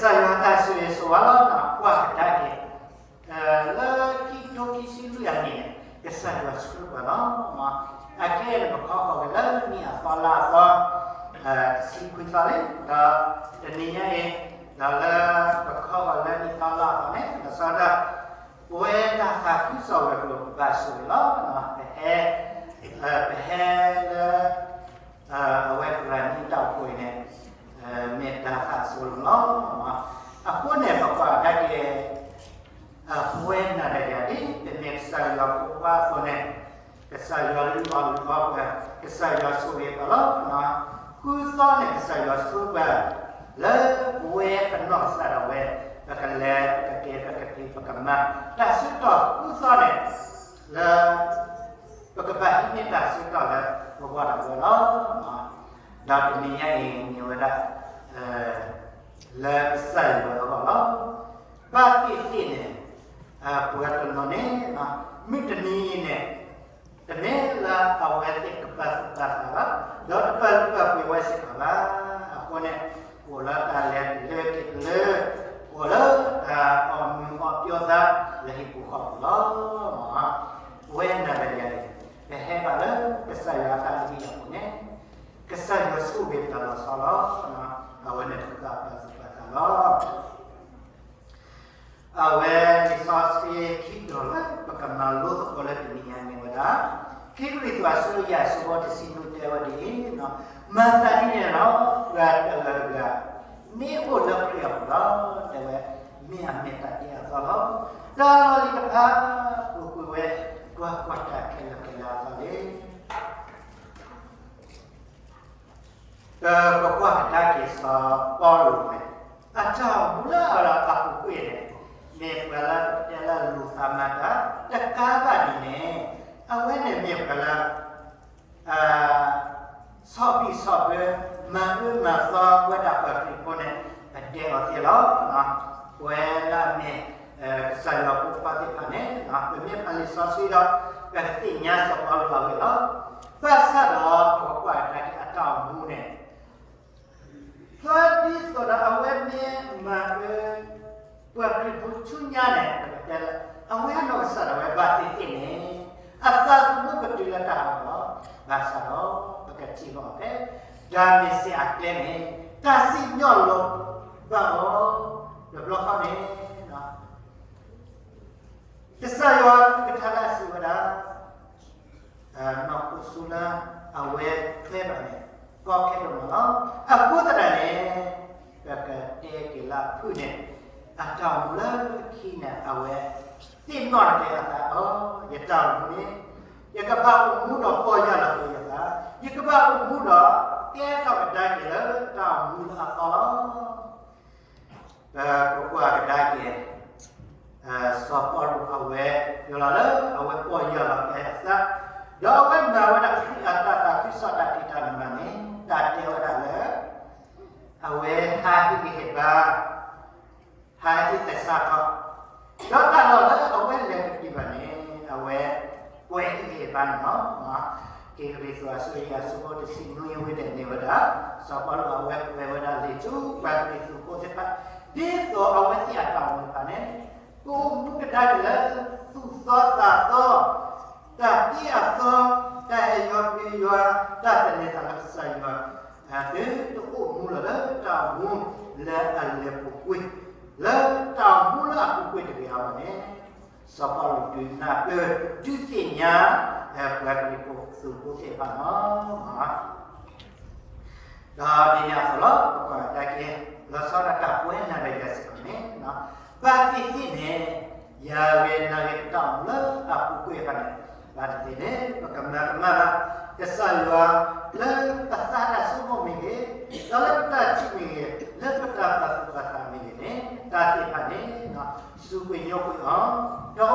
ကစၢ်ယွၤတၢ်ဆိၣ်ဂ့ၤဆိၣ်ဝါလီၤ. ပကွၢ်ကဒါက့ၤ လၢခံကထိခံဆံလွံၢ်အနံၣ်န့ၣ် ကစၢ်ယွၤဆှၢပှၤလီၤ. အခဲအံၤန့ၣ် ပခီဃီၤက့ၤလၢနံၣ်အသီလါအသီ တဆံခွံသီလံ, ဒီးတနံၤညါအံၤ ဒီးလၢပခီဃီၤလၢနံၣ်သီလါအသီန့ၣ် လီၤဆီဒၣ်တၢ် ပဝဲတၢ်သးခုကစီၣ်ဝဲၤကျိၤ ပဘၣ်ဆိၣ်ဂ့ၤလီၤ. ပဟဲ ပဟဲလၢ အဝဲပရၤနံတၢ်အိၣ်ဖှိၣ်အံၤန့ၣ် မ့ၢ်တၢ်သးဆိလီၤ. အဃိန့ၣ် ပကွၢ်ကဒါက့ၤ ပဝဲနၤဒီးယၤဒ် ပမ့ၢ်ကစၢ်ယွၤဖိခွါအသိးန့ၣ် ကစၢ်ယွၤလုၢ်အီၣ်လုၢ်အီပှၤ, ကစၢ်ယွၤဆိၣ်ဂ့ၤပှၤလီၤ. ဃုသီန့ၣ် ကစၢ်ယွၤဆှၢပှၤ လၢပဝဲပနီၢ်ကစၢ်ဒၣ်ဝဲ ပကလဲၤ ပကက့ၤ ပကဖံး ပကမၤ တၢ်ဆၢကတီၢ်ဃုသီန့ၣ် လၢ ပကဘၣ်ဟံးန့ၢ်တၢ်ဆၢကတီၢ်လၢပဂီၢ်ဒၣ်ဝဲလီၤ. ဒီးတနံၤညါအံၤ မ့ၢ်ဝဲဒၣ် လၢကစၢ်ယွၤအဂီၢ်လီၤ. ဘၣ်သ့ၣ်သ့ၣ်န့ၣ် ပှၤတနီၤန့ၣ် မုၢ်တနံၤအံၤန့ၣ် တမ့ၢ်လၢအဝဲသ့ၣ်ကပာ်သူၣ်ပာ်သးဘၣ်, ဒီးတပာ်လုၢ်ပာ်ပှ့ၤဝဲစ့ၢ်ကီးဘၣ်. အဃိန့ၣ် အိၣ်လၢတၢ်လဲၤတလၢက့ၤတလၢ, အိၣ်လၢတၢ်အီၣ်မုာ်အီၣ်ပျီသးလၢဟံၣ်ပူၤဃီပူၤလီၤ. ပဝဲနၤဒီးယၤန့ၣ် ပဟဲဘၣ်လၢကစၢ်ယွၤအတၢ်လုၢ်ဟံၣ်အပူၤန့ၣ် ကစၢ်ယွၤဆိၣ်ဂ့ၤပှၤလီၤဆီလီၤ. အဝဲန့ၣ်ပကဘၣ်ပာ်သူၣ်ပာ်သးလီၤ. အဝဲလံာ်စီဆှံခံတီၤလၢပကမၤလိသကိးလၢတနံၤညါန့ၣ်ဝဲဒၣ် ခံကရံၣ်သူးအဆၢဒိၣ်ယဲၢ်အဆၢဖိတဆံနွံ တဲဝဲဒ်အံၤ, မၤသးဒ်န့ၣ်ဒီး ပှၤတဂၤဂၤ မ့ၢ်အိၣ်လၢခရံာ်အပူၤဒီး တဲဝဲ မ့ၢ်အမဲာ်တၢ်တ့အသီလီၤ. တၢ်လီၢ်လံၤတဖၣ် ပူၤကွံာ်ဝဲ ပှၤကွၢ်တၢ်ခဲလၢာ်ခဲဆ့အသီလံ. ပကွၢ်ကဒါက့ၤစီၤပီလူးန့ၣ် အတၢ်အိၣ်မူလၢအပူၤကွံာ်န့ၣ် မ့ၢ်ပှၤလၢပတဲလၢလူၤသးမၤတၢ်တကးဘၣ်ဒ်န့ၣ် အဝဲန့ၣ်မ့ၢ်ပှၤလၢ ဆီၣ်ဘံၣ်ဆီၣ်ဘၢ မၤအၢမၤသီဝဲဒၣ်ပှၤခရံာ်ဖိန့ၣ် ပတဲအီၤသ့လီၤ. ပဝဲလၢအမ့ၢ် ကစၢ်ယွၤဖိခွါသ့ၣ်တဖၣ်န့ၣ် ပမ့ၢ်ဖးလံာ်စီဆှံဒီး ပကသ့ၣ်ညါစီၤပီလူးအဂ့ၢ်လီၤ. ဘၣ်ဆၣ်ဒီးပကကွၢ်ကဒါက့ၤအတၢ်အိၣ်မူန့ၣ် ဒ်သိးဒီးအဝဲမ့ၢ်မၤအၢ ပှၤခရံာ်ဖိဆူညါန့ၣ် ပကတဲလၢ အဝဲအနီၢ်ကစၢ်ဒၣ်ဝဲဘၣ်သ့ၣ်သ့ၣ်န့ၣ် အသးသမူကတုၤလၢတၢ်ဟးဂီၤလီၤ. ဘၣ်ဆၣ်ဒီး ပကထံၣ်ဘၣ်အီၤဖဲ တၢ်မ့ၢ်စ့ၢ်အကျဲန့ၣ် တၢ်စံၣ်ညီၣ်လီၤဘၣ်အီၤ တဘျီဃီန့ၣ် ကစၢ်ယွၤအကလုၢ်ကထါလၢအစံးဝဲဒၣ် နီၢ်ခိစူလၢအဝဲထွဲဘၣ်န့ၣ် ကီခဲဒိၣ်မးလီၤ. အဃိသတးန့ၣ် ပကတဲက့ၤလၢအဖုၣ်န့ၣ် အတၢ်အိၣ်မူလၢခံန့ၣ် အဝဲသ့ၣ်နီၣ်က့ၤအသးအီၤ, ယတၢ်အိၣ်မူန့ၣ် ယကဘၣ်အိၣ်မူဒီးပီၢ်ယၢ်လီၤက့ၤယသး, ယကဘၣ်အိၣ်မူဒီးကဲထီၣ်ကဒါက့ၤလၢတၢ်အိၣ်မူလၢအသီလီၤ. ပကွၢ်ကဒါက့ၤ စီၤပီလူးအဝဲ ယလီၤလၢအဝဲပီၢ်ယၢ်လီၤက့ၤအသး, ဒီးအဝဲမၤဝဲဒၣ်ခရံာ်အတၢ်သးခုကစီၣ်တၢ်ဖံးတၢ်မၤန့ၣ် တၢ်တဲဝဲဒၣ်လၢ အဝဲဟးဟ့ၣ်ဂံၢ်ဟ့ၣ်ဘါ ဟးဟ့ၣ်သဆၣ်ထီၣ်, ဒီးတၢ်လီၢ်လၢအဝဲလဲၤတက့ၤဘၣ်န့ၣ် အဝဲကွဲးဟ့ၣ်ဂံၢ်ဟ့ၣ်ဘါန့ၣ်လီၤ. က့ၤကရံၣ်သူးအဆၢဒိၣ်ယဲၢ်အဆၢဖိတဆံနွံ ဝံၤဒၣ်န့ၣ်ဝဲဒၣ် စီၤပီလူးအဝဲကွဲးဝဲဒၣ်လံာ်ဆူပှၤကရံၣ်သူးဖိသ့ၣ်တဖၣ် ဒ်သိးအဝဲသ့ၣ်အတၢ်အိၣ်မူတဖၣ်န့ၣ် ကအိၣ်မူကဒါက့ၤလၢသူၣ်သီသးသီ တၢ်တ့အသီ, တၢ်ဟဲယွၤပျံၤယွၤ, တၢ်သန့ၤသးလၢကစၢ်ယွၤ, သုတအိၣ်မူလၢၤလၢတၢ်အိၣ်မူလၢအလဲၤပူၤကွံာ်, လၢတၢ်အိၣ်မူလၢအပူၤကွံာ်တဂ့ၤအဂီၢ်န့ၣ်, စီၤပီလူးဒုးနၢ်ပၢၢ် ဒုးသ့ၣ်ညါ ပှၤကရံၣ်သူးဖိသ့ၣ်တဖၣ်န့ၣ်လီၤ. ဒီးဒ်န့ၣ်အသိးလီၤ ပကွၢ်ကဒါက့ၤ လီၤဆီဒၣ်တၢ်ပဝဲနၤဒီးယၤစ့ၢ်ကီးန့ၣ်, ဘၣ်သ့ၣ်သ့ၣ်န့ၣ် ယၤဂ့ၤနၤဂ့ၤ ပတၢ်အိၣ်မူလၢအပူၤကွံာ်အခါန့ၣ် ဘၣ်သ့ၣ်သ့ၣ်န့ၣ် ပကမၤကမၣ်ဘၣ် ကစၢ်ယွၤ လၢပသးတၢ်ဆိကမိၣ်မ့ၢ်ဂ့ၤ, ဒီးလၢပတၢ်ထံၣ်မ့ၢ်ဂ့ၤ, လၢပတၢ်ပာ်သူၣ်ပာ်သးမ့ၢ်ဂ့ၤန့ၣ် တၢ်သ့ၣ်တဖၣ်န့ၣ် စူးကွံာ်ညိကွံာ်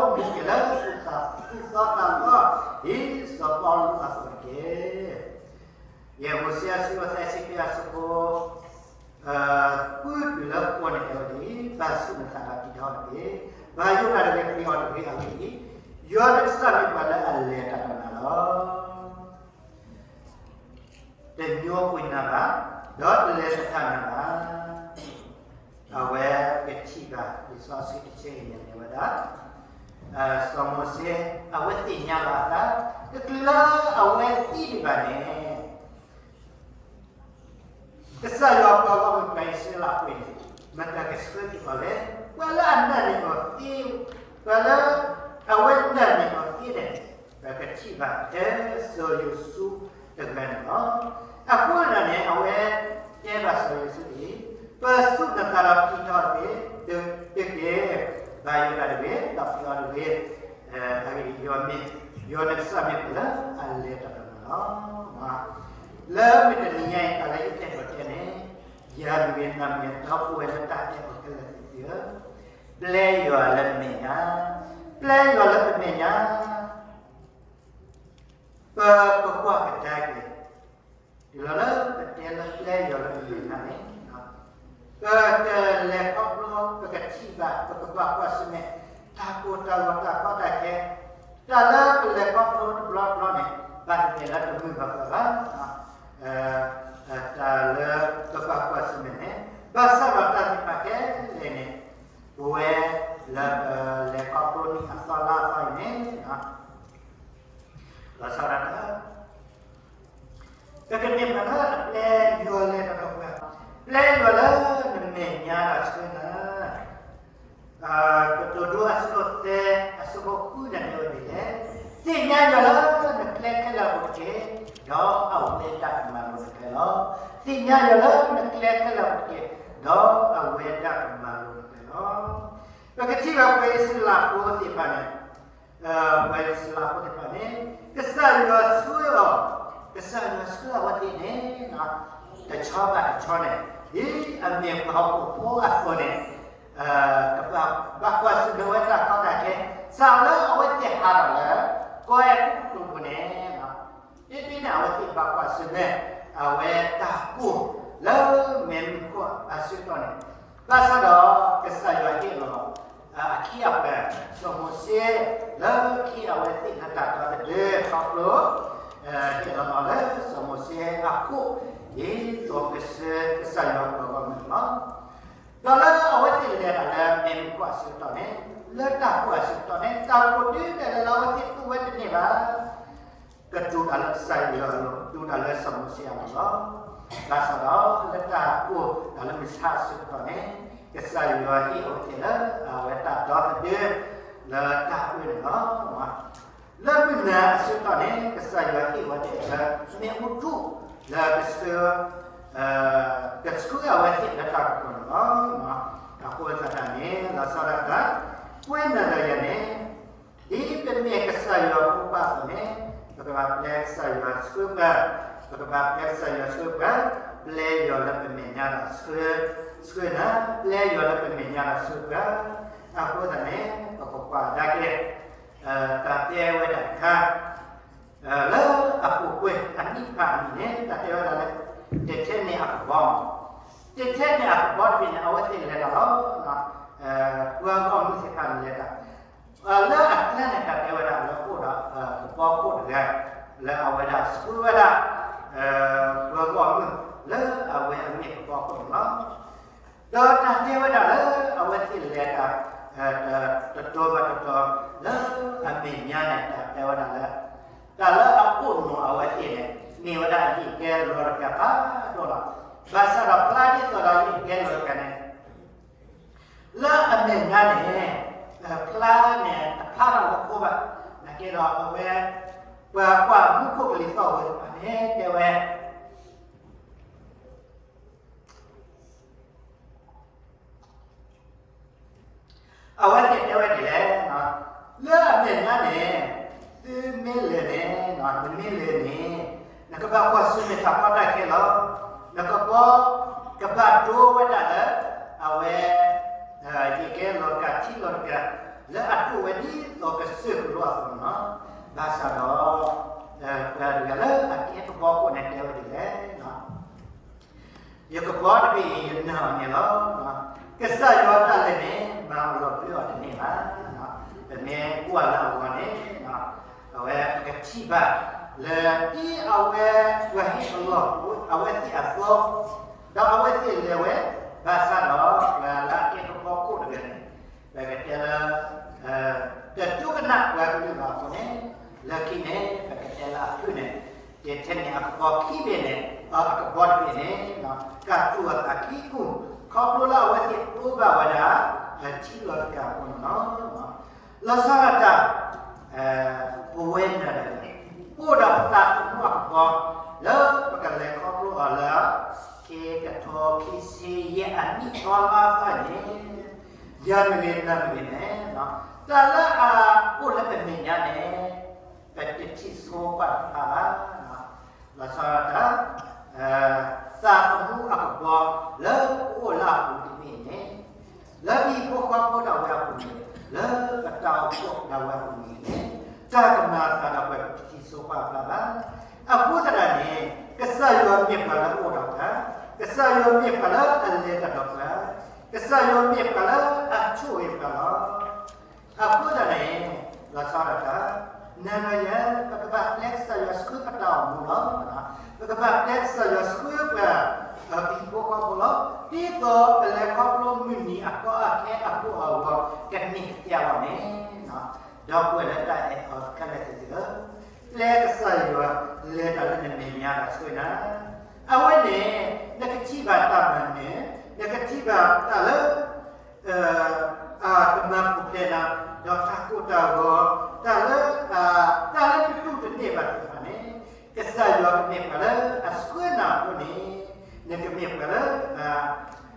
အီၤ, ဒီးအိၣ်မူက့ၤလၢသူၣ်သီသးသီ ဒ်စီၤပီလူးအသိးတက့ၢ်. ယဲၢ်မိၤၡ့အဆၢသၢဆံတၢ အဆၢဖိ ဃုတုၤလၢဃိးန့ၣ်တဲဝဲဒ်အံၤ, ဘၣ်ဆူၣ်နသးဒီးတံၤထီၣ်တက့ၢ်. ဘၣ်ယိၣ်တၢ်တဂ့ၤ ပျံၤအီၤတဂ့ၤအဂ့ၢ်ဒ်အံၤ, ယွၤနကစၢ်မ့ၢ်ပှၤလၢအလဲၤတၢ်ဒီးနၤလီၤ. တညိကွံာ်နၤဘၣ်, ဒီးတလဲၤတထးနၤဘၣ်. အဝဲကထံၣ်ဘၣ်လံာ်စီဆှံတဆၢအံၤန့ၣ် မ့ၢ်ဝဲဒၣ် စီၤမိၤၡ့ အဝဲသ့ၣ်ညါလီၤအသး တချုးလၢအဝဲသံဒံးဘၣ်န့ၣ် ကစၢ်ယွၤပှၤဂီၢ်မုၢ်ပှၤအံၣ်စရ့လးဖိန့ၣ် မတၤကဆှၢက့ၤအီၤလဲၣ်. ပှၤလၢအနာ်န့ၢ်အီၤသ့, ပှၤလၢအဝဲနာ်န့ၢ်အီၤသ့န့ၣ် ပကထံၣ်ဘၣ်ထဲစီၤယိၤၡူတဂၤန့ၣ်လီၤ. အဃိသတးန့ၣ် အဝဲတဲဘၣ်စီၤယိၤၡူအံၤ, ပၢၢ်ဆူၣ်နသးဒီးပျံၤထီၣ်တက့ၢ်, တက့ၢ်, ဘၣ်ယိၣ်တၢ်တဂ့ၤ, ဒီးပျံၤအီၤတဂ့ၤ, အဂ့ၢ်ဒ်အံၤ ယွၤမ့ၢ်, ယွၤနကစၢ်မ့ၢ်ပှၤလၢအလဲၤတၢ်ဒီးနၤလီၤ. လၢမုၢ်တနံၤညါအံၤ တၢ်လၢယအဲၣ်ဒိးတဲန့ၣ်, ယၤမ့ၢ်ဂ့ၤ နၤမ့ၢ်ဂ့ၤ ဒီပုၢ်ဝဲၢ်လၢတၢ်အဲၣ်အီၤခဲလၢာ်သ့ၣ်ဧၢ, ပျဲယွၤလၢပမဲာ်ညါ, ပျဲယွၤလၢပမဲာ်ညါ ပကကွၢ်ကဒါက့ၤ, တုၤလီၤလၢပတဲလၢပျဲယွၤလၢပမဲာ်ညါန့ၣ်, ပကလဲၤခီဖျိ ပကထံၣ်ဘၣ် ပကဘၣ်ကွၢ်ဆၢၣ်မဲာ် တၢ်ကိၢ်တၢ်ဂီၤတၢ်ကီတၢ်ခဲ, တၢ်လၢပလဲၤခီဖျိတဘျီဘျီန့ၣ် ဘၣ်တမ့ၢ်လၢပမုာ်ဘၣ်ပှၤဘၣ်, တၢ်လၢပဘၣ်ကွၢ်ဆၢၣ်မဲာ်န့ၣ်, ဘၣ်ဆၣ်ဒီးတၢ်သ့ၣ်တဖၣ်ခဲလၢာ်န့ၣ်, ပဝဲလၢပလဲၤခီဖျိန့ၢ်အသီလါအသီအံၤန့ၣ်, ဘၣ်ဆၣ်ဒီးတၢ် ပကန့ၢ်ဘၣ်လၢအပျဲယွၤလဲၤတၢ်ဒီးပှၤ, ပျဲယွၤလၢနမဲာ်ညါဒီးဆှၢနၤ, ကတိၤဒိအဆၢဒိၣ်သၢ အဆၢဖိဃုန့ၣ်တဲဝဲဒ်လဲၣ်, သ့ၣ်ညါယွၤလၢနကျဲခဲလၢာ်အပူၤတက့ၢ်, ဒီးအဝဲဒၣ်ကမၤလိၤနကျဲလီၤ. သ့ၣ်ညါယွၤလၢနကျဲခဲလၢာ်အပူၤတက့ၢ်, ဒီးအဝဲဒၣ်ကမၤလိၤနကျဲလီၤ. ပကထံၣ်ဘၣ်ပှၤအံၣ်စရ့လးဖိသ့ၣ်တဖၣ်န့ၣ်, ပှၤအံၣ်စရ့လးဖိသ့ၣ်တဖၣ်န့ၣ်, ကစၢ်ယွၤဆှၢအီၤ, ကစၢ်ယွၤဆှၢအဝဲသ့ၣ်န့ၣ်, တဆီဘၣ်တဆီန့ၣ်, ဒ်အမ့ၢ်ပှၤဟီၣ်ခိၣ်ဖိအသိးန့ၣ်, ကဘၣ်ကွၢ်ဆၢၣ်မဲာ်ဝဲတၢ်ကီတၢ်ခဲ, စးလၢအဝဲသ့ၣ်ဟးထီၣ်လၢ ကီအဲၤကူပတူးပူၤန့ၣ်, ဒ်န့ၣ် အဝဲသ့ၣ်ဘၣ်ကွၢ်ဆၢၣ်မဲာ် အဝဲတၢ်ကိၢ်လၢမဲးမုၢ်ခိၣ်အဆၢကတီၢ်န့ၣ်, ဘၣ်ဆၣ်ဒီးကစၢ်ယွၤဟ့ၣ်လီၤ အခံအပှၤ စီၤမိၤၡ့ လၢခံအဝဲသ့ၣ်လၢတၢ်ဒီသဒၢခီဖျိ, ဟ့ၣ်လီၤလီၤလၢစီၤမိၤၡ့အခိၣ် ဒ်သိးကဆှၢကစၢ်ယွၤအပှၤဂီၢ်မုၢ်န့ၣ်လီၤ. ဒီးလၢအဝဲသ့ၣ်လဲၤတၢ်လၢမဲးမုၢ်ခိၣ်အဆၢကတီၢ်န့ၣ်, လၢတၢ်ကိၢ်အဆၢကတီၢ်န့ၣ်, တၢ်ကိၢ်တုၤဒၣ်လဲာ်လၢအဝဲသ့ၣ်တူၢ်ဝဲတန့ၢ်ဘၣ် ကတူၢ်တၢ်လၢကစၢ်ယွၤ, တူၢ်တၢ်လၢစီၤမိၤၡ့အလီၢ်လီၤ. ဘၣ်ဆၣ်ဒီးလၢတၢ်ကိၢ်တၢ်လၢမုၢ်ဆါအဆၢကတီၢ်န့ၣ်, ကစၢ်ယွၤဟ့ၣ်အဝဲသ့ၣ်လၢ အဝဲတၢ်ဒီသဒၢ လၢတၢ်အၢန့ၣ်လီၤ. လၢမုၢ်နၤအဆၢကတီၢ်န့ၣ် ကစၢ်ယွၤဟ့ၣ်ဝဲဒၣ်လၢ မ့ၣ်အူဒူၣ်လၢကဆှၢ ကဆှၢအဝဲသ့ၣ်လၢတၢ်ကပီၤန့ၣ်လီၤ. အဃိသတးန့ၣ် လီၤဆီဒၣ်တၢ် ကွဲးနၤဒီးယၤန့ၣ်, ဒ်ပမ့ၢ်ကစၢ်ယွၤဖိခွါအသိးန့ၣ်, ပကဘၣ်ပျဲကစၢ်ယွၤဆှၢပှၤ, ပကဘၣ်ပျဲကစၢ်ယွၤဆှၢပှၤ, ပျဲယွၤလၢပမဲာ်ညါဒီးဆှၢ, ဆှၢနၤ, ပျဲယွၤလၢပမဲာ်ညါဒီးဆှၢပှၤ, အဃိသတးန့ၣ် ပကကွၢ်ကဒါက့ၤ တၢ်တဲဝဲဒၣ်တခါ လၢအပူၤကွံာ်အနံၣ်တဖၣ်အမံၤန့ၣ် တၢ်တဲဝဲဒၣ်လၢ တထဲန့ၣ်အကဘီ, တထဲန့ၣ်အကဘီတဘ့ၣ်န့ၣ် အဝဲသ့ၣ်လဲၤတၢ်လီၤ. ပှၤဂီၢ်မုၢ်သ့ၣ်တဖၣ်န့ၣ်လဲၤတၢ်, လၢအကျါန့ၣ် တၢ်တဲဝဲဒၣ်လၢအိၣ်ဒီး ကဘီခိၣ်တဂၤ လၢအဝဲဒၣ်ဆှၢဝဲဒၣ် ပှၤဂီၢ်မုၢ်လၢအဝဲအမ့ၢ်ကဘီခိၣ်န့ၣ်လီၤ. ဒီးတၢ်တဲဝဲဒၣ်လၢအဝဲသ့ၣ်လဲၤတၢ် တတီၤဘၣ်တတီၤ လၢအမဲာ်ညါန့ၣ် တၢ်တဲဝဲဒၣ်လၢ တၢ်လၢအအိၣ်နီၢ်အဝဲသ့ၣ်န့ၣ် မ့ၢ်ဝဲဒၣ်ယံာ်ကဲလီၤတကးဖးဒိၣ်လီၤ. ဘၣ်ဆၣ်ဒီးဖျါဒ်သိးဒီးယံာ်ကဲလီၤတကးန့ၣ် လၢအမဲာ်ညါန့ၣ် ဖျါန့ၣ် တဖျါထီၣ်လၢခိဘၣ်. နာ်က့ဒီးအဝဲ ပှၤကွၢ်မူခိၣ်ကလံၤသီၣ်ဝဲတဖၣ်န့ၣ် တဲဝဲ အဝဲသ့ၣ်တဲဝဲဒ်လဲၣ်, လၢအမဲာ်ညါန့ၣ် သုမ့ၢ်လဲၤန့ၣ်, နမ့ၢ်လဲၤန့ၣ် နကဘၣ်ကွၢ်ဆၢၣ်မဲာ်တၢ်ကီတၢ်ခဲလီၤ. နကဘီ ကဘၣ်ဒိဝဲဒၣ်လၢ အဝဲ ယံာ်ကဲလီၤတကး ထံလီၤတကး လၢအဒိၣ်ဝဲဒ်သိးကစၢၢ်ကလိအသိးန့ၣ်လီၤ. ဘၣ်ဆၣ်ဒီး ပှၤတဂၤလၢအကဲကဘီခိၣ်န့ၣ်တဲဝဲဒ်လဲၣ်, ယကဘီတဘ့ၣ်အံၤ ယနၢ်အီၤန့ၣ်လီၤ. ကစၢ်ယွၤတၢ်လဲၤန့ၣ် မၤအလီၢ်ဘၢအီၤတန့ၢ်ဘၣ်. ပမ့ၢ်ကွၢ်လၢအဂီၢ်န့ၣ် အဝဲပကထံၣ်ဘၣ်လၢ ဒ်အဝဲ ပှၤဟ့ၣ်အလီၢ် အဝဲသ့ၣ်အသီ ဒီးအဝဲသ့ၣ်လဲၤဝဲ ဘၣ် ဘၣ်ဆၣ်ဒီး ပှၤလၢအကဲကဘီခိၣ်တဂၤန့ၣ် ပကတဲလၢ တဒိကနၣ်ပှၤကလုာ်ဘၣ်အဃိန့ၣ် လၢခံန့ၣ် ပကတဲလၢအဖုၣ်န့ၣ် ယထဲန့ၣ်အကဘီခံဘ့ၣ်န့ၣ် အကဘီတဘ့ၣ်န့ၣ် ကၢ်တူၢ်အသးခံကူၣ် ခီဖျိလၢအဝဲသ့ၣ်တိဘၣ်ဝဲဒၣ် အထံလီၤတကးအဃိန့ၣ်လီၤ. လီၤဆီဒၣ်တၢ် ပဝဲနၤဒီးယၤ အိၣ်ဒီးပသးသမူအကဘီ လၢပကလဲၤခီဖျိအီၤလၢ ခံကထိခံဆံယဲၢ်အနံၣ်သီလါသီန့ၣ် ယၤမ့ၢ်ဂ့ၤနၤမ့ၢ်ဂ့ၤန့ၣ် တၢ်လၢအအိၣ်လၢပမဲာ်ညါန့ၣ် ပတထံၣ်ဆိပာ်တဖၣ်ဘၣ်. လီၤဆီဒၣ်တၢ် သးသမူအကဘီ လၢပအိၣ်လၢအပူၤတမ့ၢ်န့ၣ် လၢပဟံၣ်ဖိဃီဖိဒၣ်ဝဲအပူၤန့ၣ် လၢပတၢ်အိၣ်ဖှိၣ်ဒၣ်ဝဲအပူၤန့ၣ် တၢ်ကမၤအသးဒီးပှၤ ပတထံၣ်ဆိပာ်တဖၣ်ဘၣ်. အဃိသတးန့ၣ် ကစၢ်ယွၤမ့ၢ်ပှၤလၢအအိၣ်ဒီးပှၤ, ကစၢ်ယွၤမ့ၢ်ပှၤလၢအလဲၤတၢ်ဒီးပှၤ, ကစၢ်ယွၤမ့ၢ်ပှၤလၢအဆိၣ်ဂ့ၤပှၤလီၤ. အဃိသတးန့ၣ် လီၤဆီဒၣ်တၢ် နၤဒီးယၤ ပကဘၣ်ပျဲကစၢ်ယွၤဆှၢပတၢ်အိၣ်မူလီၤ. ပကဘၣ်ပျဲကစၢ်ယွၤဆှၢပှၤ ပဟံၣ်ဖိဃီဖိလီၤ. ဒ်သိးပလဲၤခီဖျိမုၢ်နံၤအကီအခဲအကီအဂီၤ ကန့ၢ်ကသ့အဂီၢ်န့ၣ် ဒီပုၢ်ဝဲၢ်လၢတၢ်အဲၣ်အီၤခဲလၢာ်သ့ၣ်ဧၢ, ပျဲကစၢ်ယွၤလဲၤတၢ်လၢနမဲာ်ညါဒီးဆှၢနၤ, အဝဲန့ၣ် နကထံၣ်ဘၣ်တၢ်မၤနၢၤ, နကထံၣ်ဘၣ်တၢ်လၢ အကမၤပူၤဖျဲးနၤ, ဒီးတၢ်ကိၢ်တၢ်ဂီၤ, တၢ်လၢ တၢ်လၢနတူၢ်တန့ၢ်ဘၣ်သ့ၣ်တဖၣ်န့ၣ် ကစၢ်ယွၤကမ့ၢ်ပှၤလၢအဆှၢနၤအဃိန့ၣ် နကမ့ၢ်ပှၤလၢ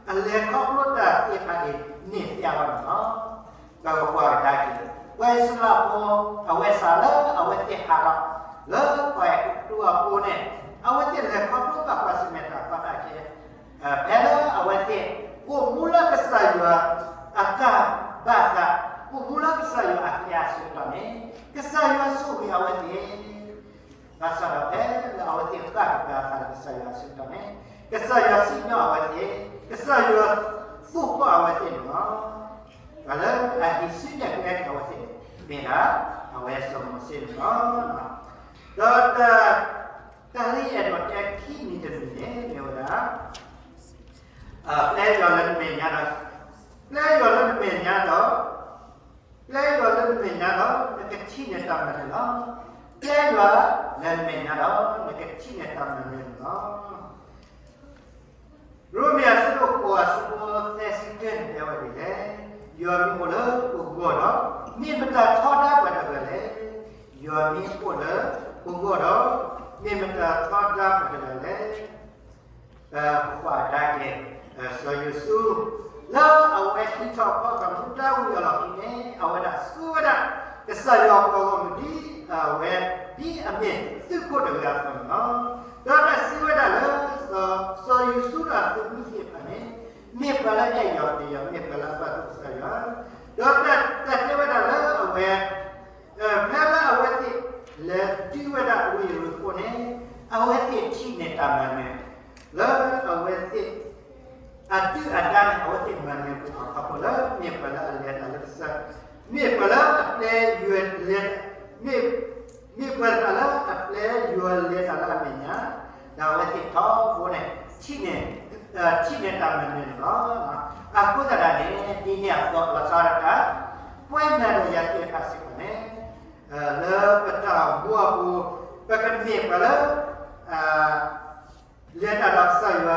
အလဲၤခီဖျိတၢ်သ့ၣ်တဖၣ်အံၤန့ၣ်သ့အဂီၢ်န့ၣ်လီၤ. ပကကွၢ်ကဒါက့ၤ ပှၤအံၣ်စရ့လးဖိ အဝဲစးလၢအဝဲသ့ၣ်ဟးထီၣ် လၢပှၤအဲၤကူပတူးအပူၤန့ၣ် အဝဲသ့ၣ်လဲၤခီဖျိဘၣ်ပှၤဆူမဲာ်တၢ်ကီတၢ်ခဲ ဖဲလၢအဝဲသ့ၣ် အိၣ်မူလၢကစၢ်ယွၤအတၢ်ဘၣ်သး, အိၣ်မူလၢကစၢ်ယွၤအကျဲအဆၢကတီၢ်န့ၣ် ကစၢ်ယွၤဆိၣ်ဂ့ၤအဝဲသ့ၣ်, ဘၣ်ဆၣ်ဒီးဖဲလၢအဝဲသ့ၣ်ဘၣ်ကပၤအသးဒီးကစၢ်ယွၤအဆၢကတီၢ်န့ၣ် ကစၢ်ယွၤစံၣ်ညီၣ်အဝဲသ့ၣ်, ကစၢ်ယွၤသိၣ်ဃီၣ်အဝဲသ့ၣ်န့ၣ်လီၤ. ပှၤလၢအဟံးစုနဲၣ်ကျဲက့ၤအဝဲသ့ၣ်န့ၣ် မ့ၢ်ဒၣ် အဝဲစီၤမိၤၡ့န့ၣ်လီၤ. ဒီးတၢ် တၢ်လၢယအဲၣ်ဒိးတဲခံမံၤတမံၤန့ၣ် မ့ၢ်ဝဲဒၣ် ပျဲယွၤလၢနမဲာ်ညါဒီး, ပျဲယွၤလၢနမဲာ်ညါဒီး, ပျဲယွၤလၢနမဲာ်ညါဒီး နကထံၣ်န့ၢ်တၢ်မၤနၢၤလီၤ. ပျဲယွၤလၢနမဲာ်ညါဒီး နကထံၣ်န့ၢ်တၢ်မၤနၢၤန့ၣ်လီၤ. ရိမ့ၤအဆၢဒိၣ်ဃိးအဆၢဖိသၢဆံတၢန့ၣ် တဲဝဲဒ်လဲၣ်, ယွၤမ့ၢ်အိၣ်လၢပဂီၢ်ဒီး မ့ၢ်မတၤထီဒါပှၤတဂၤလဲၣ်. ယွၤမ့ၢ်အိၣ်လၢပဂီၢ်ဒီး မ့ၢ်မတၤထီဒါပှၤတဂၤလဲၣ်. ပကွၢ်ကဒါက့ၤ စီၤယိၤၡူ လၢအဝဲဟံးထီၣ်ဖီၣ်ကမူတၢ်ဝံၤအလီၢ်ခံန့ၣ် အဝဲဒၣ်ဆှၢဝဲဒၣ် ကစၢ်ယွၤပှၤဂီၢ်မုၢ်ဒ်အဝဲ ဒ်အမ့ၢ်သုးခိၣ်တဂၤအသိးန့ၣ်လီၤ. ဒီးတၢ်စံးဝဲဒၣ်လၢ စီၤယိၤၡူဒီးအသုးမုၢ်သ့ၣ်တဖၣ်န့ၣ် မ့ၢ်ပှၤလၢအဲၣ်ယွၤပျံၤယွၤ မ့ၢ်ပှၤလၢအဘၣ်ဒိကစၢ်ယွၤ, ဒီးတၢ်တဲဝဲဒၣ်လၢအဝဲ ဖဲလၢအဝဲသ့ၣ်လဲၤတုၤဝဲဒၣ်ဝ့ၢ်ယရံၣ်ခိၣ်န့ၣ် အဝဲသ့ၣ်ထံၣ်န့ၢ်တၢ်မၤနၢၤ လၢအဝဲသ့ၣ် အဒုၣ်အဒါန့ၣ် အဝဲသ့ၣ်မၤနၢၤပှၤခီဖျိလၢ မ့ၢ်ပှၤလၢအလဲၤတၢ်လၢကစၢ်, မ့ၢ်ပှၤလၢအပျဲယွၤလဲၤ, မ့ၢ်, မ့ၢ်ပှၤတဂၤလၢအပျဲယွၤလဲၤတၢ်လၢအမဲာ်ညါ, ဒီးအဝဲသ့ၣ်ထီဘိန့ၣ် ထံၣ်န့ၢ်, ထံၣ်န့ၢ်တၢ်မၤနၢၤန့ၣ်လီၤ. အဃိသတးန့ၣ် ဒ်န့ၣ်အသိးလီၤဆီဒၣ်တၢ် ပဝဲနၤဒီးယၤသ့ၣ်တဖၣ်စ့ၢ်ကီးန့ၣ် လၢပတၢ်အိၣ်မူအပူၤ ပကမ့ၢ်ပှၤလၢ လဲၤတၢ်ဒီးကစၢ်ယွၤ,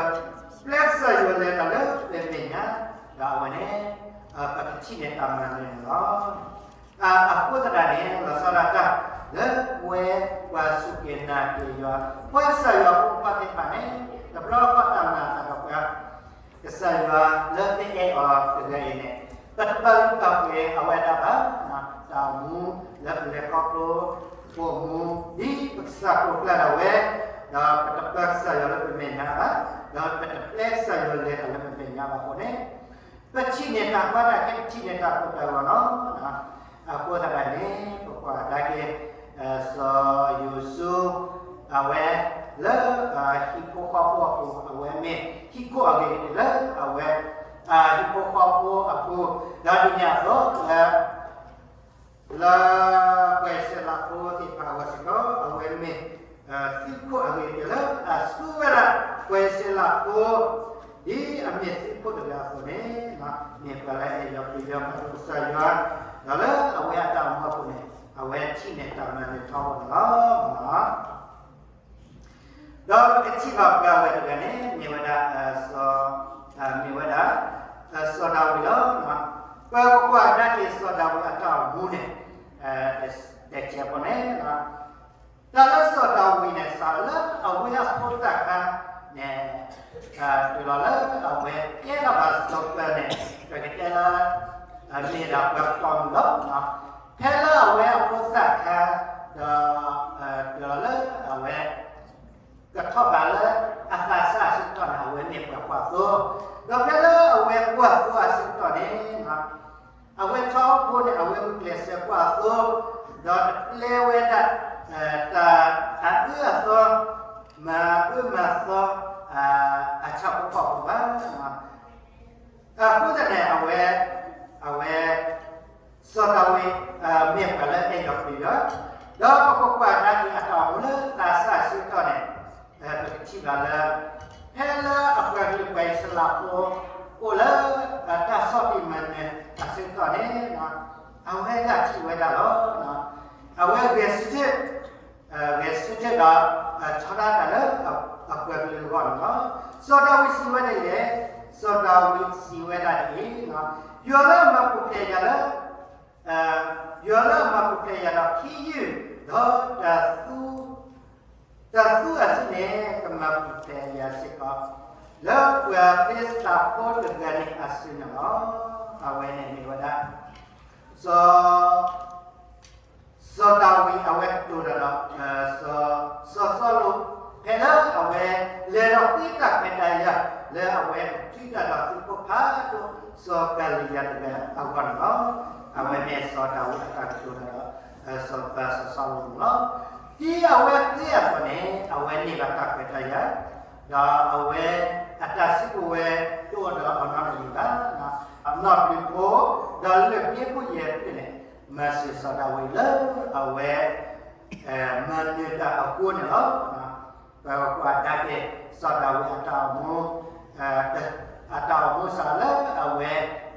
ပျဲကစၢ်ယွၤလဲၤတၢ်လၢပမဲာ်ညါ, ဒီးအဝဲန့ၣ် ပကထံၣ်န့ၢ်တၢ်မၤနၢၤန့ၣ်လီၤ. အဃိသတးန့ၣ် လီၤဆီဒၣ်တၢ် လၢပဝဲပှၤစူၢ်က့ၤနာ်က့ၤယွၤ, ပှၤကစၢ်ယွၤဖိခွါသ့ၣ်တဖၣ်န့ၣ် တဘျီဃီတၢ်မၤအသးဒီးပှၤ ကစၢ်ယွၤလၢပအဲၣ်အီၤတဂၤအံၤန့ၣ် ပတပာ်လုၢ်ပာ်ပှ့ၤအဝဲဒၣ်ဘၣ်, တၢ်အိၣ်မူလၢပလဲၤခီဖျိ ပအိၣ်မူ ဒ်ပကစၢ်ကျိၤကျဲဒၣ်ဝဲ, ဒီးပတပာ်ကစၢ်ယွၤလၢပမဲာ်ညါဘၣ်, ဒီးပတပျဲကစၢ်ယွၤလဲၤတၢ်လၢပမဲာ်ညါဘၣ်အဃိန့ၣ်, ပထံၣ်န့ၢ်တၢ်ကီတၢ်ခဲ ပထံၣ်န့ၢ်တၢ်ကိၢ်တၢ်ဂီၤလီၤ. အဃိသတးန့ၣ် ပကွၢ်ကဒါက့ၤ စီၤယိၤၡူ အဝဲလၢ ဟံၣ်ဖိဃီဖိအပူၤ အဝဲမ့ၢ်ဟံၣ်ခိၣ်အဂ့ၤကတၢၢ်လၢအဝဲ ဟံၣ်ဖိဃီဖိအပူၤ, ဒီးဒ်န့ၣ်အသိးလၢ လၢပှၤအံၣ်စရ့လးဖိသ့ၣ်တဖၣ်အဂီၢ်စ့ၢ်ကီး အဝဲမ့ၢ် သုးခိၣ်အဂ့ၤကတၢၢ်လၢအဆှၢဝဲဒၣ် ပှၤအံၣ်စရ့လးဖိ ဒ်အမ့ၢ်သုးခိၣ်တဂၤအသိးန့ၣ်, မ့ၢ်ပှၤလၢအဲၣ်ယွၤပျံၤယွၤ မၤလိကစၢ်ယွၤ, ဒီးလၢအဝဲအတၢ်အိၣ်မူအပူၤန့ၣ် အဝဲထံၣ်န့ၢ်တၢ်မၤနၢၤထီဘိန့ၣ်လီၤ. ဒီးပကထံၣ်ဘၣ်ပှၤဝဲတဂၤန့ၣ် မ့ၢ်ဝဲဒၣ်, မ့ၢ်ဝဲဒၣ် စီၤဒၤဝံးလီၤ. ပကွၢ်ကဒါက့ၤစီၤဒၤဝံးအတၢ်အိၣ်မူန့ၣ်, တစဲးဖိန့ၣ် တၢ်လၢစီၤဒၤဝံးန့ၣ် စးလၢအဝဲအဖိသၣ်ခါန့ၣ်, တုၤလီၤလၢအဝဲကဲထီၣ်ဘၣ်စီၤပၢန့ၣ်, ပကတဲလၢ မ့ၢ်ဒၣ်ပှၤတီမုၣ်လီၤ. ဖဲလၢအဝဲအဖိသၣ်ခါ, ဒီး တုၤလီၤလၢအဝဲ ကထီၣ်ဘးလၢအသးစၢ်အဆၢကတီၢ်န့ၣ် အဝဲမ့ၢ်ပှၤကွၢ်သိ, ဒီးဖဲလၢအဝဲကွၢ်သိအဆၢကတီၢ်န့ၣ် အဝဲထီဘိန့ၣ် အဝဲဂုာ်ကျဲးစၢးကွၢ်သိ, ဒီးတပျဲဝဲဒၣ် တၢ်အအၢအသီ, မၤအၢမၤသီ အဆၣ်ဖိကီၢ်ဖိဘၣ်. အဃိသတးန့ၣ် အဝဲ အဝဲ စီၤဒၤဝံး မ့ၢ်ပှၤလၢအဲၣ်ယွၤပျံၤယွၤ, ဒီးပကကွၢ်ကဒါက့ၤအတၢ်အိၣ်မူလၢသးစၢ်အဆၢကတီၢ်န့ၣ်, ပကထံၣ်ဘၣ်လၢ ဖဲလၢအပှၤကလုာ်ပှၤအံၣ်စရ့လးဖိ အိၣ်လၢတၢ်ဆီၣ်တံၢ်မၤနၢၤအဆၢကတီၢ်န့ၣ်, အဝဲဒၣ်ထံၣ်ဝဲဒၣ်လီၤ. အဝဲဂဲၤဆၢထၢၣ် ဂဲၤဆၢထၢၣ်ဒီး ထီဒါတၢ်လၢအပှၤကလုာ်အဂီၢ်န့ၣ်လီၤ. စီၤဒၤဝံးစံးဝဲဒ်လဲၣ်, စီၤဒၤဝံးစံးဝဲဒၣ်ဒ်အံၤ, ယွၤလၢအမၤပူၤဖျဲးယၤလၢ ယွၤလၢအမၤပူၤဖျဲးယၤဒီးခ့ယုၢ်, ဒီး တၢ်သူအစုန့ၣ် ကမၤပူၤဖျဲးယၤစ့ၢ်ကီး လၢပှၤဖလ့ၡသးဖိတဂၤန့ၣ်အစုန့ၣ်လီၤ. အဝဲန့ၣ်မ့ၢ်ဝဲဒၣ် စီၤ စီၤဒၤဝံးအဝဲကတိၤတၢ်ဒီး စီၤစီလူး ဖဲလၢအဝဲလဲၤဒီးဃ့တၢ်ခွဲးတၢ်ယာ် လၢအဝဲကထုးတၢ်ဒီးသုးဖိဖးဒိၣ် စီၤကၤလံယၤတဂၤအဂီၢ်န့ၣ်လီၤ. အဝဲမ့ၢ်စီၤဒၤဝံးအတၢ်ကတိၤတၢ်ဒီး စီၤပၤစီၤစီလူးန့ၣ်လီၤ. ဒ်အဝဲဃ့အသိးန့ၣ် အဝဲန့ၢ်ဘၣ်တၢ်ခွဲးတၢ်ယာ် ဒီးအဝဲအတၢ်စုကဝဲၤတအိၣ်ဒီးအီၤနီတမံၤဘၣ်. နီၢ်ဘျုးဖိ ဒီးလၢၢ်ဘျ့ဖိယဲၢ်ဖျၢၣ်န့ၣ် မၤစၢၤစီၤဒၤဝံးလၢအဝဲ မၤနၢၤတၢ်အဃိန့ၣ်လီၤ. ပကွၢ်ကဒါက့ၤ စီၤဒၤဝံးအတၢ်အိၣ်မူ အတၢ်အိၣ်မူစးလၢအဝဲ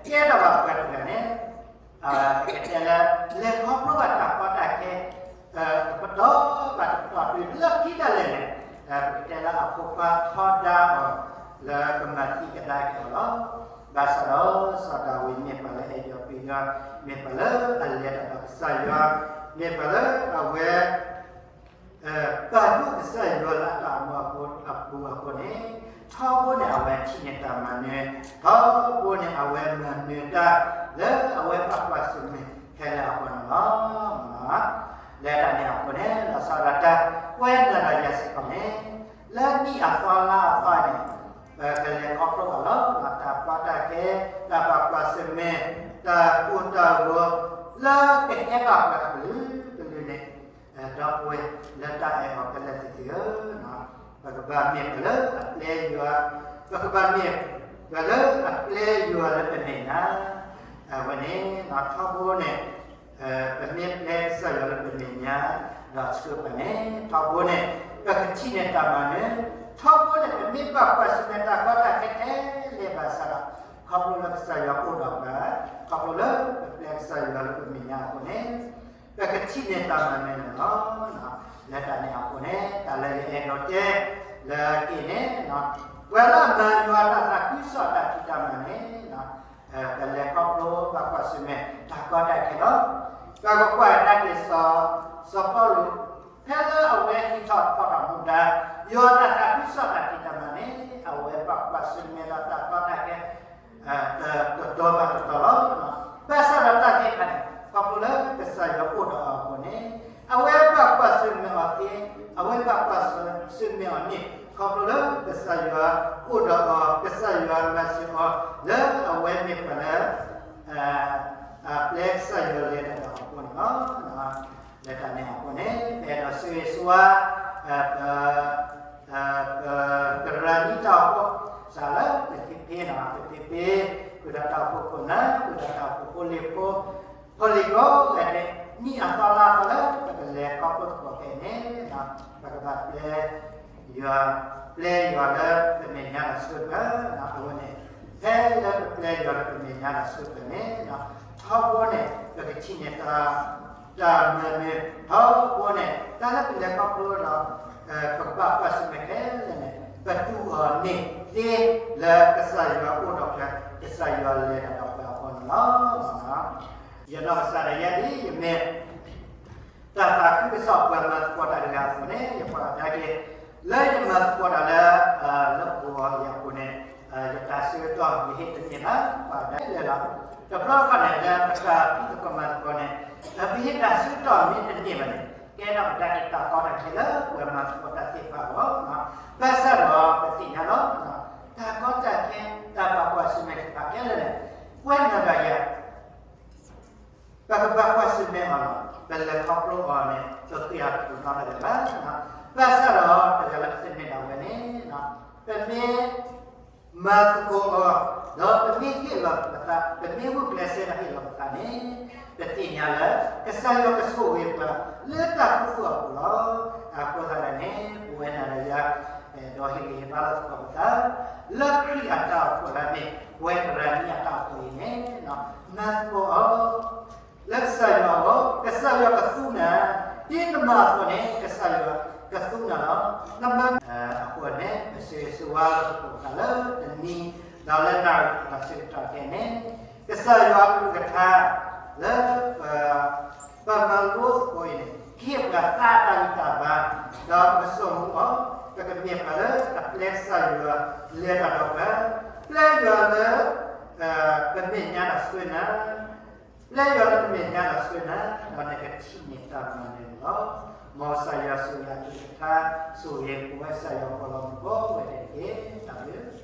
ကဲထီၣ်ဘၣ်ပှၤတဂၤန့ၣ် ပကတဲလၢ လဲၤခီဖျိဘၣ်တၢ်ကီတၢ်ခဲ တပတီၢ်ဘၣ်တပတီၢ်တုၤလၢခံဒၣ်လဲာ်န့ၣ် ပကတဲလၢအဖိခွါထီဒါအီၤ လၢကမၤသံကဒါက့ၤအီၤလီၤ. ဘၣ်ဆၣ်ဒီး စီၤဒၤဝံးမ့ၢ်ပှၤလၢအဲၣ်ယွၤပျံၤယွၤ မ့ၢ်ပှၤလၢအလဲၤတၢ်ဒီးကစၢ်ယွၤ မ့ၢ်ပှၤလၢအဝဲ ပာ်ဒိၣ်ကစၢ်ယွၤလၢအတၢ်အိၣ်မူအပူၤအဃိန့ၣ်, ထီဘိန့ၣ် အဝဲထံၣ်န့ၢ်တၢ်မၤနၢၤ, ထီဘိန့ၣ် အဝဲမၤနၢၤတၢ် လၢအဝဲဘၣ်ကွၢ်ဆၢၣ်မဲာ်ခဲလၢာ်အဂီၢ်န့ၣ်လီၤ. လၢတၢ်န့ၣ်အဃိန့ၣ် လီၤဆီဒၣ်တၢ် ပဝဲနၤဒီးယၤစ့ၢ်ကီးန့ၣ် လၢနံၣ်အသီလါအသီန့ၣ် ပကလဲၤခီဖျိဘၣ်လီၤ တၢ်ကီတၢ်ခဲ, တၢ်ဘၣ်ကွၢ်ဆၢၣ်မဲာ်, တၢ်ကိၢ်တၢ်ဂီၤ လၢကဟဲဘၣ်ပှၤအကလုာ်ကလုာ်န့ၣ်, ဒီပုၢ်ဝဲၢ်လၢတၢ်အဲၣ်အီၤခဲလၢာ်သ့ၣ်ဧၢ, ပကဘၣ်မ့ၢ်ပှၤလၢအပျဲယွၤ, ပကဘၣ်မ့ၢ်ပှၤလၢအပျဲယွၤလၢပမဲာ်ညါ, အဝဲန့ၣ် ထီဘိန့ၣ် ပမ့ၢ်ပျဲကစၢ်ယွၤလၢပမဲာ်ညါ ဒီးဆှၢပှၤန့ၣ် ထီဘိန့ၣ် ပကထံၣ်န့ၢ်တၢ်မၤနၢၤ, ထီဘိန့ၣ် ပမ့ၢ်ဘၣ်ကွၢ်ဆၢၣ်မဲာ်တၢ်ကီတၢ်ခဲခဲလၢာ်ဘၣ်ဆၣ်ဒီး ခီဖျိလၢကစၢ်ယွၤအိၣ်ဒီးပှၤ, ခီဖျိလၢပပျဲကစၢ်ယွၤလၢပမဲာ်ညါအဃိန့ၣ် ပကထံၣ်န့ၢ်တၢ်မၤနၢၤန့ၣ်လီၤ. လၢတၢ်န့ၣ်အဃိန့ၣ် တၢ်လၢယအဲၣ်ဒိးတဲ လၢက့ၤန့ၣ် ပှၤလၢအမၤယွၤတၢ်သးခုကစီၣ်တၢ်ဖံးတၢ်မၤန့ၣ် ကလဲၤခီဖျိဘၣ်ကွၢ်ဆၢၣ်မဲာ် တၢ်ကီတၢ်ခဲလီၤ. ပကကွၢ်ကဒါက့ၤစီၤ, စီၤပီလူး ဖဲလၢအဝဲဟံးထီၣ်ဖီၣ်ထီၣ်မူဒါ ယွၤတၢ်သးခုကစီၣ်တၢ်ဖံးတၢ်မၤန့ၣ် အဝဲဘၣ်ကွၢ်ဆၢၣ်မဲာ်ဒီးတၢ်ကီတၢ်ခဲ တတီၤဘၣ်တတီၤလီၤ. ဘၣ်ဆၣ်ဒီးတၢ်သ့ၣ်တဖၣ်န့ၣ် ခီဖျိလၢကစၢ်ယွၤအိၣ်ဒီးအီၤအဃိန့ၣ် အဝဲဘၣ်ကွၢ်ဆၢၣ်မဲာ်အီၤသ့, အဝဲဘၣ်ကွၢ်ဆၢၣ်မဲာ်အီၤန့ၣ် ခီဖျိလၢကစၢ်ယွၤအိၣ်ဒီးအီၤ, ကစၢ်ယွၤမၤစၢၤအီၤ လၢအဝဲမ့ၢ်ပှၤလၢ အပျဲကစၢ်ယွၤလဲၤတၢ်ဒီးအီၤအဃိန့ၣ်လီၤ. လၢတၢ်န့ၣ်အဃိန့ၣ် ပအဲၣ်ဒိးဆိၣ်ဂ့ၤဆိၣ်ဝါ ပ ပသရၣ်မုၣ်တၢ်အိၣ်ဖှိၣ် စးလၢပဖံဖံန့ၣ် ပဖံဖံ ဃုာ်ဒီးတၢ်အိၣ်ဖှိၣ်ခိၣ်နၢ် ဃုာ်ဒီးတၢ်အိၣ်ဖှိၣ်ဖိလံၤဖိ ဖိလံၤကိးဂၤဒဲး နံၣ်အသီလါအသီလၢပကလဲၤခီဖျိသကိးခဲအံၤန့ၣ် ပကဘၣ်ပျဲယွၤ ပျဲယွၤလၢပမဲာ်ညါဒီးဆှၢပှၤ, အဝဲန့ၣ် ဖဲလၢပပျဲယွၤလၢပမဲာ်ညါဒီးဆှၢပှၤန့ၣ်, ထီဘိန့ၣ် ပကထံၣ်န့ၢ်တၢ် တၢ်မၤနၢၤ, ထီဘိန့ၣ် တၢ်လၢပလဲၤခီဖျိဒီး ပကဘၣ်ကွၢ်ဆၢၣ်မဲာ်ခဲလၢာ်န့ၣ် ပတူၢ်အီၤန့ၢ်သ့လၢကစၢ်ယွၤအိၣ်ဒီးပှၤ, ကစၢ်ယွၤလဲၤတၢ်ဒီးပှၤအဃိန့ၣ်လီၤ. ယနီၢ်ကစၢ်ဒၣ်ယဲဒ်ယမ့ၢ် တၢ်သးခုကစီၣ်ပှၤမၤသကိးတၢ်တဂၤအသိးန့ၣ် ယကွၢ်ကဒါက့ၤ လၢယမၤသကိးတၢ်လၢ လၢပဂီၢ်ယၤပူၤန့ၣ် ယတၢ်ဆၢကတီၢ်ယဟ့ၣ်တန့ၢ်ဘၣ် ကွၢ်ကဒါက့ၤလၢ တဘျီဃီန့ၣ် လၢပတၢ်ဖံးသကိးမၤသကိးန့ၣ် ပဟ့ၣ်တၢ်ဆၢကတီၢ်မ့ၢ်တန့ၢ်ဘၣ်န့ၣ် ကဲထီၣ်ကဒါက့ၤတၢ်ကီတၢ်ခဲလၢပှၤမၤသကိးတၢ်သ့ၣ်တဖၣ်အဂီၢ်, ဘၣ်ဆၣ်ဒီးပသ့ၣ်ညါလီၤ တၢ်ကီတၢ်ခဲ တၢ်ဘၣ်ကွၢ်ဆၢၣ်မဲာ်သ့ၣ်တဖၣ်ခဲလၢာ်န့ၣ် ပဝဲနၤဒီးယၤ ပကဘၣ်ကွၢ်ဆၢၣ်မဲာ်အီၤလီၤ. ပလဲၤခီဖျိအီၤန့ၣ် ပဃ့အီၤတပူၤနီတဂၤဘၣ်. ဘၣ်ဆၣ်ဒီးတဂၤလၢပသ့ၣ်မ့ၢ်ဒၣ်ဝဲန့ၣ် ပမ့ၢ်မၤသကိးအီၤ ဒီးပမ့ၢ်ဟ့ၣ်လီၤပသး, ပမ့ၢ်ဂုာ်ကျဲးစၢးဒီးဟ့ၣ်လီၤပသးန့ၣ် ပသ့ၣ်ညါလၢ ကစၢ်ယွၤကဆိၣ်ဂ့ၤပှၤလၢတၢ်ခူသူၣ်အပူၤလီၤ. အဃိသတးန့ၣ် ပဝဲနၤဒီးယၤ ဒီးဟ့ၣ်ဂံၢ်ဟ့ၣ်ဘါလီၤသကိးပသး လၢခရံာ်အတၢ်အိၣ်ဖှိၣ်လၢအမ့ၢ် ပဝဲတဂၤန့ၣ်အတၢ်အိၣ်ဖှိၣ်အံၤန့ၣ် မၤသကိးအီၤ လၢကစၢ်ယွၤအဂီၢ်, ကစၢ်ယွၤကသူနၤ, ဒ်နမၤအသိးန့ၣ် ကစၢ်ယွၤကသူနၤလီၤ. နမၤ အဃိန့ၣ် ပဆိၣ်ဂ့ၤဆိၣ်ဝါလီၤသကိးပသးလၢတနံၤ ဒီးလၢနၣ်ရံၣ်ဒီးဆၢကတီၢ်ခဲအံၤန့ၣ် ကစၢ်ယွၤအကလုၢ်ကထါ လၢ ပမၤလိသကိးအံၤန့ၣ် ကဟ့ၣ်ပှၤသးတၢ်ဂံၢ်တၢ်ဘါ, ဒီးပကစိာ်မူအီၤ, ပကမ့ၢ်ပှၤလၢအပျဲကစၢ်ယွၤလဲၤတၢ်ဒီးပှၤ, ပျဲယွၤလၢ ပမဲာ်ညါဒီးဆှၢနၤ, ပျဲယွၤလၢပမဲာ်ညါဒီးဆှၢနၤ, ဒီးနကထံၣ်န့ၢ်တၢ်မၤနၢၤန့ၣ်လီၤ. မ်ကစၢ်ယွၤဆိၣ်ဂ့ၤအကလုၢ်ကထါ, ဆိၣ်ဂ့ၤပဝဲကစၢ်ယွၤကိးလီၤမူကိးဝဲဒၣ်တက့ၢ်. တၢ်ဘျုး